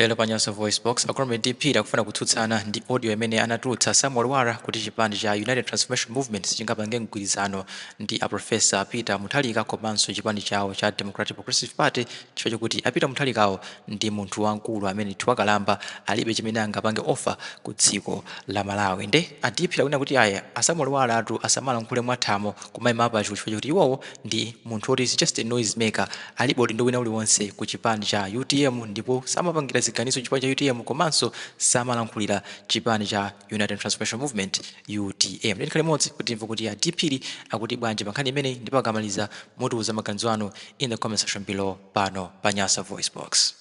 Lero pa Nyasa Voice Box, a Comrade D Phiri akufuna kutsutsana ndi audio imene anatulutsa Samuel Lwara kuti chipani cha United Transformation Movement sichingapange mgwirizano ndi a Professor Peter Mutharika komanso chipani chawo cha Democratic Progressive Party, chifukwa chokuti a Peter Mutharikawo ndi munthu wamkulu amene wakalamba, alibe chimene angapange offer ku dziko la Malawi. Nde a D Phiri akunena kuti ayi, a Samuel Lwara atu asamalankhule mwathamo kumayima pachulu, chifukwa chokuti iwowo ndi munthu oti is just a noise maker, alibe udindo wina uliwonse ku chipani cha UTM ndipo samapangira ziganizo chipani cha UTM komanso samalankhulira chipani cha United Transformation Movement, UTM. Ndikhale limodzi kuti timve kuti a D Phiri akuti bwanji pa nkhani imeneyi, ndipo akamaliza mutiuza maganizo anu in the comment section below pano pa Nyasa Voice Box.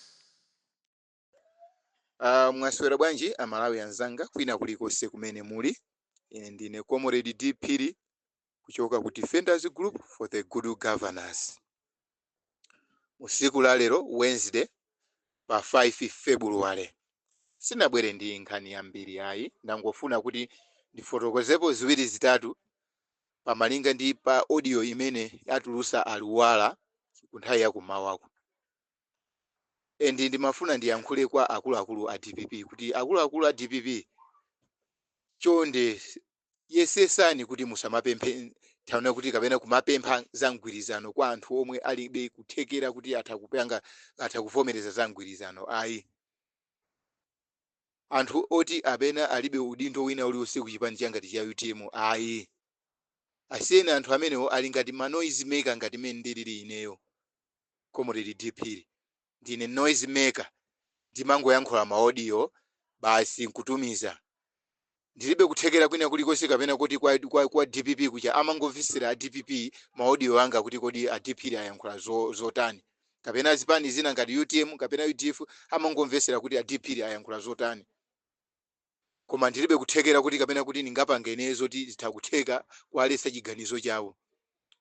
Mwaswera bwanji Amalawi anzanga kwina kulikonse kumene muli? Ine ndine Comrade D Phiri kuchoka ku Defenders Group for the Good Governance. Usiku la lero, Wednesday, pa 5 February, sinabwere ndi nkhani yambiri ayi. Ndangofuna kuti ndifotokozepo ziwiri zitatu pamalinga ndi pa audio imene yatulusa a Lwara ku nthawi yakumawako. And ndimafuna ndiyankhule kwa akuluakulu a DPP kuti, akuluakulu a DPP, chonde yesesani kuti musamapemphe thauna kuti kapena kumapempha za mgwirizano kwa anthu omwe alibe kuthekera kuti atha kupanga, atha kuvomereza za mgwirizano ayi. Anthu oti apena alibe udindo wina uliwonse ku chipani changati cha UTM ayi, asiyeni anthu amenewo. Ali ngati ma noise maker, ngati mene ndilili ineyo Comrade D Phiri. Ndine noise maker, ndimangoyankhula ma audio basi nkutumiza. Ndilibe kuthekera kwina kulikonse kapena kuti kwa DPP kuja amangomvesera a DPP ma audio anga kuti kodi a DP ayankhula zotani, kapena zipani zina ngati UTM kapena UDF amangomvesera kuti a DP ayankhula zotani. Koma ndilibe kuthekera kuti kapena kuti ndingapange ine zoti zitha kutheka kuwaletsa chiganizo chawo.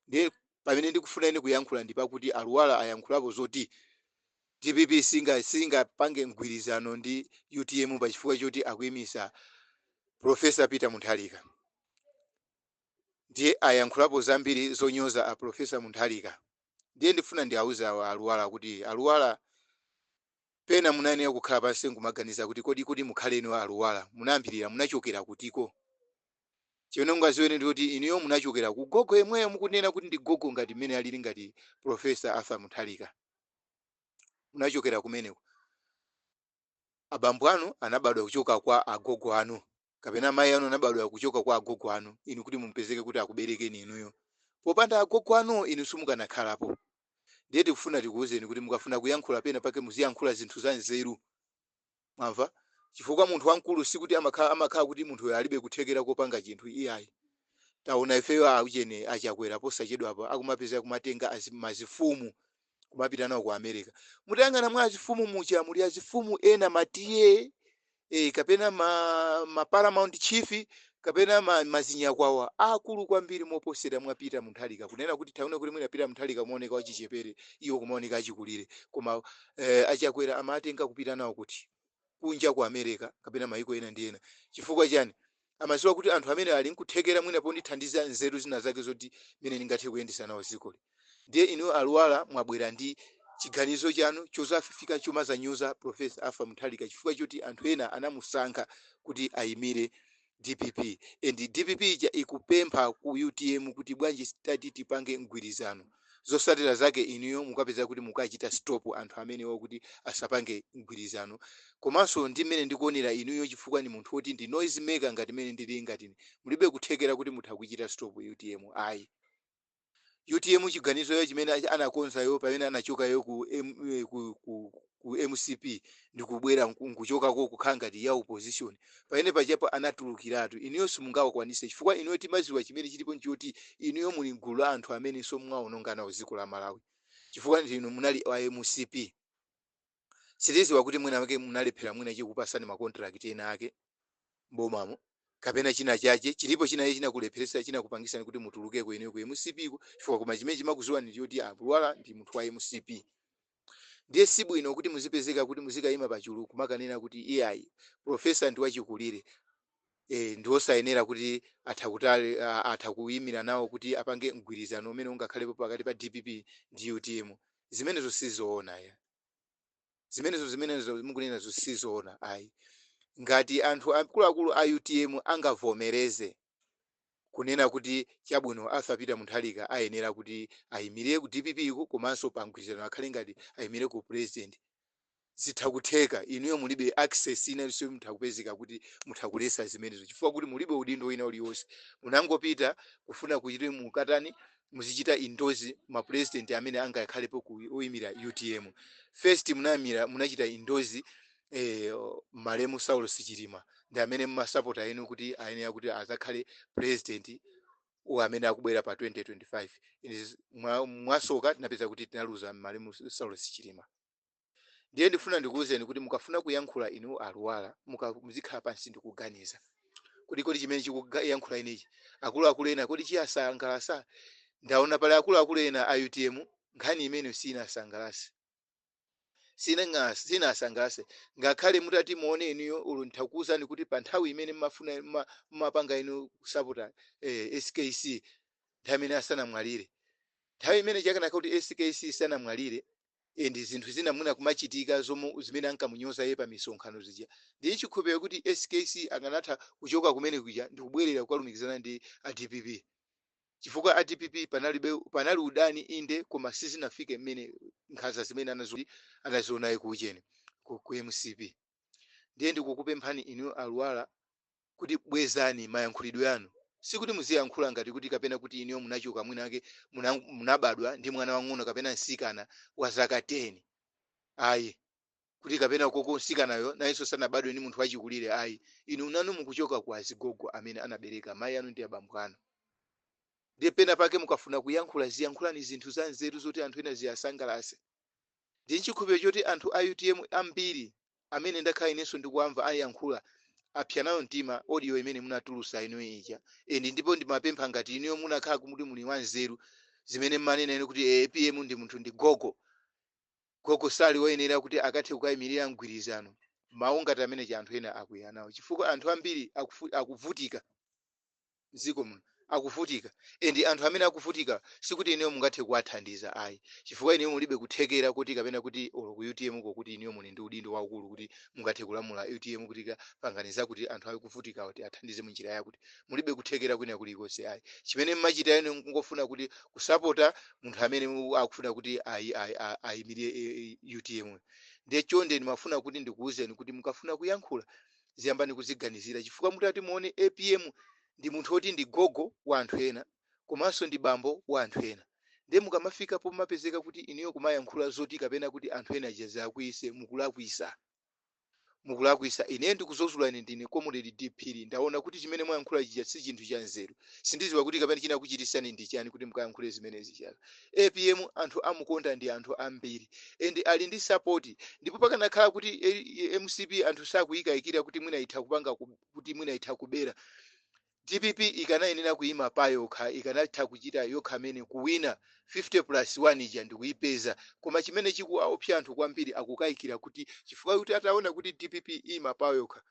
Ndiye pamene ndikufuna ine kuyankhula ndi pakuti a Lwara ayankhulapo zoti DPP singapange mgwirizano ndi UTM pachifukwa choti akuyimisa Professor Peter Mutharika. Ndiye ayankhulapo zambiri zonyoza a Professor Mutharika. Ndiye ndifuna ndiauze awa a Lwara kuti, a Lwara, pena munayenera kukhala pansi nkumaganiza kuti kodi kuti mukhale inu a Lwara munayambirira munachokera kutiko. Chimene mungaziwene ndi kuti inuyo munachokera ku gogo yemweyo mukunena kuti ndi gogo, ngati mmene alili ngati Professor Arthur Mutharika. Munachokera kumeneko. Abambo anu anabadwa kuchoka kwa agogo anu, kapena amayi anu anabadwa kuchoka kwa agogo anu. Inu kuti mupezeke kuti akuberekeni inuyo, popanda agogo anu inu simukanakhalapo. Ndiye tikufuna tikuwuzeni kuti mukafuna kuyankhula pena pake muziyankhula zinthu za nzeru, mwamva? Chifukwa munthu wamkulu sikuti amakhala kuti munthuyo alibe kuthekera kopanga chinthu, iyayi. Taona ifeyo auchene Achakwera posachedwapo akumapeza kumatenga mazifumu kumapita nawo ku America. Mutayang'ana mwa azifumu muja muli azifumu ena matiye kapena ma paramount chief kapena mazinyakwawa akulu kwambiri moposera mwapita Mutharika. Kunena kuti taona kuti mwina Peter Mutharika kumaoneka wachichepere, iwo kumaoneka achikulire, koma Achakwera amatenga kupita nawo kuti kunja ku America kapena maiko ena ndi ena. Chifukwa chani? Amaziwa kuti anthu amene ali nkuthekera mwina pondithandiza nzeru zina zake zoti mene ndingathe kuyendesa nawo dzikoli. Ndiye inu a Lwara mwabwera ndi chiganizo chanu chozafika chomazanyoza Professor Arthur Mutharika chifukwa choti anthu ena anamusankha kuti ayimire DPP, and DPP ija ikupempha ku UTM kuti bwanji tati tipange mgwirizano. Zosatira zake inuyo mukapeza kuti mukachita stop anthu amenewo kuti asapange mgwirizano. Komanso ndi mmene ndikuonera inuyo, chifukwa ni munthu woti ndi noise maker ngati mmene ndili, ngati mulibe kuthekera kuti mutha kuchita stop UTM ayi. UTM chiganizo chimene anakonzayo pamene anachokayo ku MCP ndikubwera nkuchokako kukhala ngati ya opposition, pamene pachapo anatulukiratu. Inuyo simungawakwanise, chifukwa inuyo timaziwa chimene chilipo nchoti inuyo muli mgulu la anthu amene so mwaononga nawo dziko la Malawi, chifukwa ndinu munali wa MCP. Sitiziwa kuti mwina ake munalephera, mwina chikupasani ma contract ena ake mbomamo kapena china chache chilipo china chinakulepheresa, chinakupangisani kuti mutulukeko inuyo ku MCP ku chifukwa. Koma chimene chimakuziwani ndi choti a Lwara ndi munthu wa MCP. Ndiye sibwino kuti muzipezeka kuti muzikayima pachulu kumakanena kuti iyayi, professor ndi wachikulire, ndi wosayenera kuti atha kutali atha kuyimira nawo kuti apange mgwirizano umene ungakhalepo pakati pa DPP ndi UTM. Zimenezo sizoona ya. Zimenezo mukunenazo sizoona ayi. Ngati anthu akuluakulu a UTM angavomereze kunena kuti chabwino, Arthur Peter Mutharika ayenera kuti ayimirire ku DPP ku, komanso pa mgwirizano akhale ngati ayimirire ku president, zitha kutheka. Inuyo mulibe access ina iliyonse, mutha kupezeka kuti mutha kulesa zimenezo, chifukwa kuti mulibe udindo wina uliwonse. Munangopita kufuna kuti mukatani, muzichita endorse ma president amene angakhalepo oyimira UTM. First munayimira, munachita endorse malemu Saulos Chilima, ndi amene mmasapota enu kuti ayenera kuti azakhale president amene akubwera pa 2025. Mwasoka tinapeza kuti tinaluza malemu Saulos Chilima. Ndiye ndifuna ndikuwuzeni kuti mukafuna kuyankhula inu a Lwara, muzikhala pansi ndikuganiza kuti kodi chimene chikuyankhula inechi, akuluakulu ena kodi chiyasangalasa? Ndaona pali akuluakulu ena a UTM nkhani imene sinasangalase, sinasangalase. Ngakhale mutati muone inuyo ulo, ndithakuwuzani kuti pa nthawi imene mmafuna mmapanga inu kusapota SKC, nthawi imene asanamwalire, nthawi imene chakanaka kuti SKC sanamwalire, ndi zinthu zina mwina kumachitika zomwe zimene ankamunyoza iye pa misonkhano zija, ndi chikhulupiriro kuti SKC akanatha kuchoka kumene kuja ndi kubwerera kukalumikizana ndi a DPP, chifukwa a DPP panalibe, panali udani inde, koma sizinafike mmene nkhanza zimene anazionayo kucheni ku MCP. Ndiye ndikukupemphani inu a Lwara kuti bwezani mayankhulidwe anu. Sikuti muziyankhula ngati kuti kapena kuti inuyo munachoka mwinake munabadwa ndi mwana wang'ono kapena msikana wa zaka 10 ayi, kuti kapena koko msikanayo nayenso sanabadwe ndi munthu wachikulire ayi. Inu nanu mukuchoka ku azigogo amene anabereka mayi anu ndi abambo anu. Ndiye pena pake mukafuna kuyankhula, ziyankhulani zinthu za nzeru zoti anthu ena ziyasangalase. Ndi nchikhulupiriro choti anthu a UTM ambiri amene ndakhala inenso ndikuwamva ayankhula apsa nayo mtima audio imene munatulusa inu ija. And ndipo ndimapempha, ngati inuyo munakhala kuti muli wanzeru, zimene mmanena inu kuti APM ndi munthu, ndi gogo, gogo sali woyenera kuti akathe kukayimirira mgwirizano, mawu ngati amene cha anthu ena akwiya nawo, chifukwa anthu ambiri akuvutika mdziko muno, akuvutika. And anthu amene akuvutika sikuti inuyo mungathe kuwathandiza ayi, chifukwa inuyo mulibe kuthekera kuti kapena kuti olo ku UTM ko kuti inuyo muli ndi udindo waukulu kuti mungathe kulamula UTM kuti panganiza kuti anthu akuvutika kuti athandize munjira yakuti. Mulibe kuthekera kwina kulikonse ayi. Chimene mmachita inu nkungofuna kuti kusapota munthu amene akufuna kuti ayimirire UTM. Ndiye chonde ndimafuna kuti ndikuwuzeni kuti mukafuna kuyankhula, ziyambani kuziganizira, chifukwa mutati muone, APM ndi munthu woti ndi gogo wa anthu ena komanso ndi bambo wa anthu ena. Ndiye mukamafika pomapezeka kuti inuyo kumayankhula zoti kapena kuti anthu ena ajazakwise, mukulakwisa, mukulakwisa. Ine ndikuzozula, ine ndine Comrade DP. Ndaona kuti chimene mwayankhula chija si chinthu cha nzeru. Sindiziwa kuti kapena chinakuchitisani ndi chani kuti mukayankhule zimenezi chaka. APM anthu amukonda ndi anthu ambiri and ali ndi support, ndipo pakanakhala kuti MCP anthu sakuyikayikira kuti mwina itha kupanga kuti mwina itha kubera, DPP ikanayenera kuyima pa yokha, ikanatha kuchita yokha amene kuwina 50 plus 1 ija ndikuyipeza. Koma chimene chikuwaopsa anthu kwambiri, akukayikira kuti chifukwa kuti ataona kuti DPP ima pa yokha,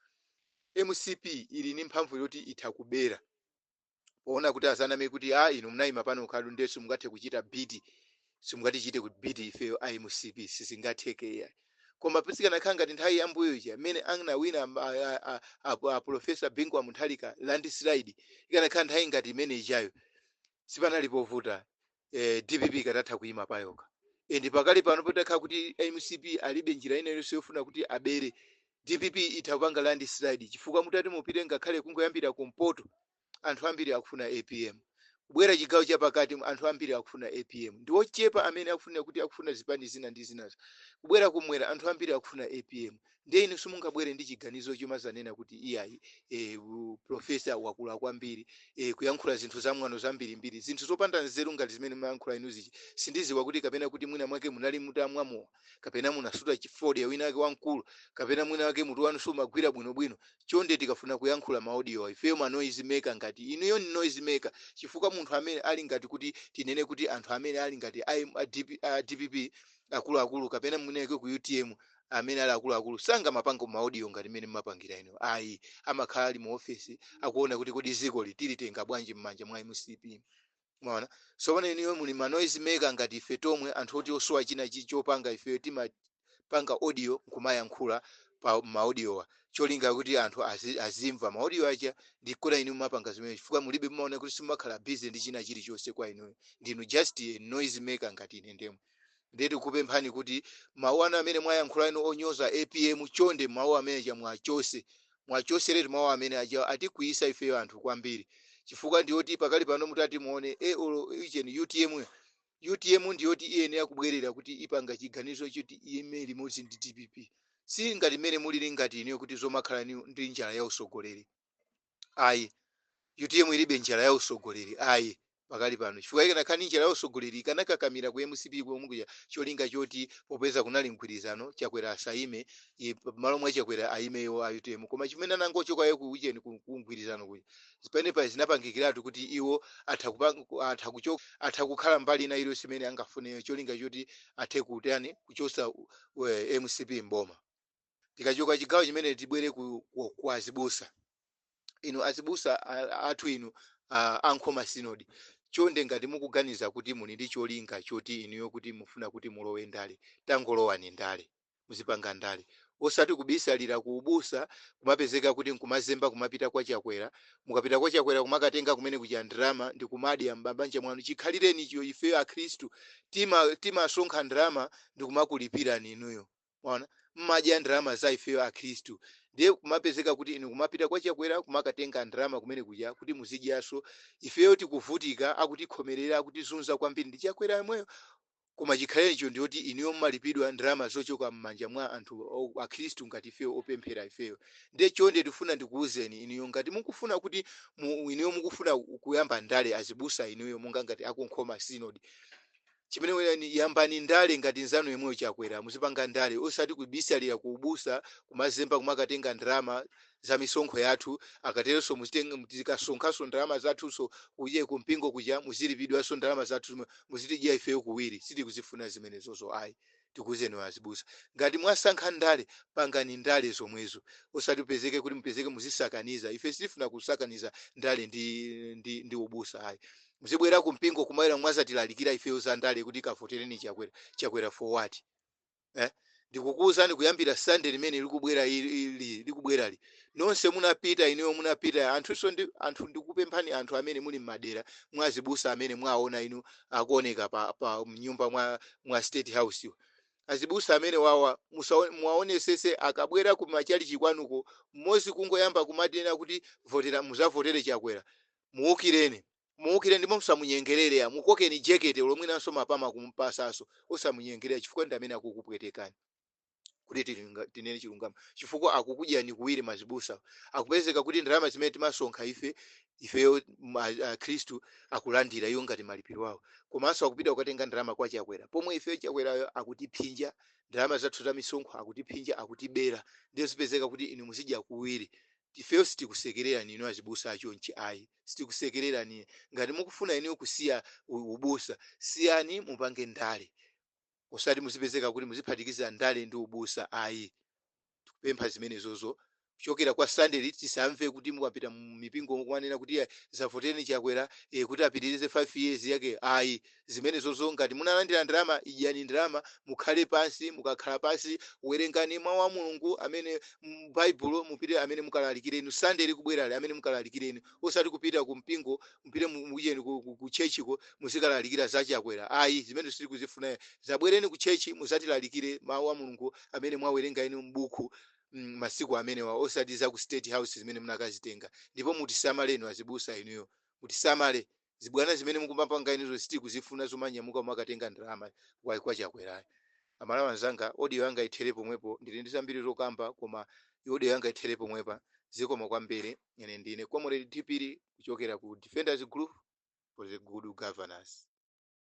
MCP ili ndi mphamvu yoti itha kubera, poona kuti azaname kuti a inu munayima pano khadu, ndiye simungathe kuchita beat, simungatichite kuti beat ifeyo a MCP, sizingatheke iya. Koma pasikanakhala ngati nthawi yambuyo ija imene anawina a Professor Bingu wa Mutharika landslide, ikanakhala nthawi ngati imene ijayo, sipanali povuta, DPP ikanatha kuyima payokha. And pakali pano potakhala kuti MCP alibe njira ina iliyonse yofuna kuti abere, DPP itha kupanga landslide, chifukwa mutati mupite ngakhale kungoyambira kumpoto, anthu ambiri akufuna APM. Kubwera chigawo chapakati, anthu ambiri akufuna APM, ndi ochepa amene akufuna kuti akufuna zipani zina ndi zinazo. Kubwera kumwera, anthu ambiri akufuna APM. Ndiye inu simungabwere ndi chiganizo chomazanena kuti iyayi, professor wakula kwambiri, kuyankhula zinthu zamwano zambirimbiri, zinthu zopanda nzeru ngati zimene mayankhula inu zichi. Sindiziwa kuti kapena kuti mwina mwake munali mutamwamowa, kapena munasuta chifodya wina wake wamkulu, kapena mwina wake mutu wanu sumagwira bwinobwino. Chonde, tikafuna kuyankhula ma audio, ifeyo ma noise maker ngati inuyo ni noise maker, chifukwa munthu amene ali ngati kuti tinene kuti anthu amene ali ngati a DPP akuluakulu kapena mwineke ku UTM amene ali akuluakulu sangamapanga ma audio ngati mmene mmapangira inu ayi. Amakhala ali mu ofesi akuona kuti kodi ziko tilitenga bwanji m'manja mwa MCP. Mwaona? So pano inuyo muli ma noise maker ngati ife tomwe anthu oti osowa china chopanga, ifeyo. Mumapanga audio nkumayankhula pa ma audiowa, cholinga kuti anthu azimva ma audio aja. Ndikona inu mumapanga zimene chifukwa mulibe, mumaona kuti simumakhala busy ndi china chilichonse. Kwa inuyo ndinu just a noise maker ngati ine ndemwe. Ndiye tikupemphani kuti mawu anu amene mwayankhula inu onyoza APM, chonde mawu amene aja mwachose, mwachoseretu mawu amene aja. Atikwiyisa ifeyo anthu kwambiri, chifukwa ndiyoti pakali pano mutati muone olo icheni UTM, UTM ndiyoti iyenera kubwerera kuti ipanga chiganizo choti ime limodzi ndi DPP. Si ngati mmene mulili ngati inuyo kuti zomakhala ndi njala ya usogoleri, ayi. UTM ilibe njala ya usogoleri, ayi, pakali pano, chifukwa ikanakhala ndi njala ya usogoleri ikanakakamira ku MCP komwe kuja, cholinga choti popeza kunali mgwirizano, Chakwera asaime, malo mwa Chakwera ayimeyo a UTM. Koma chimene anangochokayo ku ucheni ku mgwirizano kuja, pamenepa zinapangikiratu kuti iwo atha kupanga, atha kuchoka, atha kukhala mbali ina iliyonse imene angafuneyo, cholinga choti athe kutani, kuchosa MCP mboma. Tikachoka chigawo chimene, tibwere ku azibusa. Inu azibusa athu inu ankhoma Synod, chonde, ngati mukuganiza kuti muli ndi cholinga choti inuyo kuti mufuna kuti mulowe ndale, tangolowani ndale, muzipanga ndale, osati kubisalira kuubusa, kumapezeka kuti nkumazemba kumapita kwa Chakwera. Mukapita kwa Chakwera kumakatenga kumene kuja ndalama ndi kumadya m'mabanja mwanu. Chikhalireni icho, ife akhristu timasonkha ndalama ndi kumakulipirani inuyo. Mwaona, mmadya ndalama za ifeyo akhristu, ndiye kumapezeka kuti inu kumapita kwa Chakwera kumakatenga ndalama kumene kuja kuti muzidyaso. Ifeyo tikuvutika, akutikhomerera, akutizunza kwambiri ndi Chakwera yemweyo, koma chikhalecho ndiyoti inuyo mmalipidwa ndalama zochoka m'manja mwa anthu akhristu ngati ifeyo opemphera ifeyo. Ndiye chonde tifuna ndikuwuzeni inuyo, ngati mukufuna kuti inuyo mukufuna kuyamba ndale, azibusa inuyo monga ngati akunkhoma Synod, chimene wena yambani ndale ngati nzanu yemweyo Chakwera, muzipanga ndale, osati kubisalira kuubusa, kumazemba kumakatenga ndalama za misonkho yathu. Akateronso muzitenga, tikasonkhanso ndalama zathunso kuye kumpingo kuja, muzilipidwanso ndalama zathu zomwe muzitidya ifeyo kuwiri. Sitikuzifuna zimenezozo, ayi. Tikuwuzeni azibusa, ngati mwasankha ndale, pangani ndale zomwezo, osati upezeke kuti mupezeke muzisakaniza. Ife sitifuna kusakaniza ndale ndi ubusa, ayi. Muzibwera kumpingo kumayera mwazatilalikira ifeyo za ndale kuti kavotereni Chakwera. Chakwera for what, eh? Ndikukuwuzani, kuyambira Sunday limene likubwera likubwerali, nonse munapita inuyo, munapita anthunso ndi anthu, ndikupemphani anthu amene muli m'madera mwazibusa amene mwaona inu akuoneka pa mnyumba mwa State House iwo, azibusa amene wawa muwaonesese akabwera ku machalichi kwanuko, mmodzi kungoyamba kumatena kuti votera, muzavotere Chakwera, muukireni, muukire, ndipo musamunyengerere ya mukokeni jekete lomwinanso mapama kumpasaso, osamunyengerera, chifukwa ndi amene akukupwetekani. Kuti tinene chilungamo, chifukwa akukudyani kuwiri mazibusa. Akupezeka kuti ndalama zimene timasonkha ife ifeyo akhristu akulandira iwo ngati malipiro awo, komanso akupita kukatenga ndalama kwa Chakwera, pomwe ifeyo Chakwerayo akutiphinja ndalama zathu za misonkho, akutiphinja, akutibera. Ndiye zipezeka kuti inu muzidya kuwiri. Ifeyo sitikusekererani inu azibusa achonchi, ayi, sitikusekererani. Ngati mukufuna inuyo kusiya ubusa, siyani, mupange ndale, osati muzipezeka kuti muziphatikiza ndale ndi ubusa, ayi. Tikupempha zimenezozo kuchokera kwa Sunday, tisamve kuti mukapita mumipingo mukumanena kuti "Ya, zavotereni Chakwera kuti apitirize 5 years yake," ayi. Zimenezozo, ngati munalandira ndalama, idyani ndalama, mukhale pansi. Mukakhala pansi, werengani mawu a Mulungu amene m'Baibulo, mupite amene mukalalikire inu Sunday likubwerali, amene mukalalikire inu, osati kupita ku mpingo, mupite muyeni ku churchiko muzikalalikira za Chakwera, ayi. Zimene sitikuzifuna. Zabwereni ku church muzatilalikire mawu a Mulungu amene mwawerenga inu m'buku masiku amenewa, osati za ku State House zimene munakazitenga. Ndipo mutisamale inu azibusa inuyo, mutisamale. Zibwana zimene mukumapanga inuzo sitikuzifuna, zomanyamuka mumakatenga ndalama kwa Chakwerayo. Amalawi anzanga, audio yanga ithere pomwepo. Ndili ndi zambiri zokamba, koma audio yanga ithere pomwepa. Zikomo kwambiri. Ine ndine Comrade Tipiri kuchokera ku Defenders Group for the Good Governance.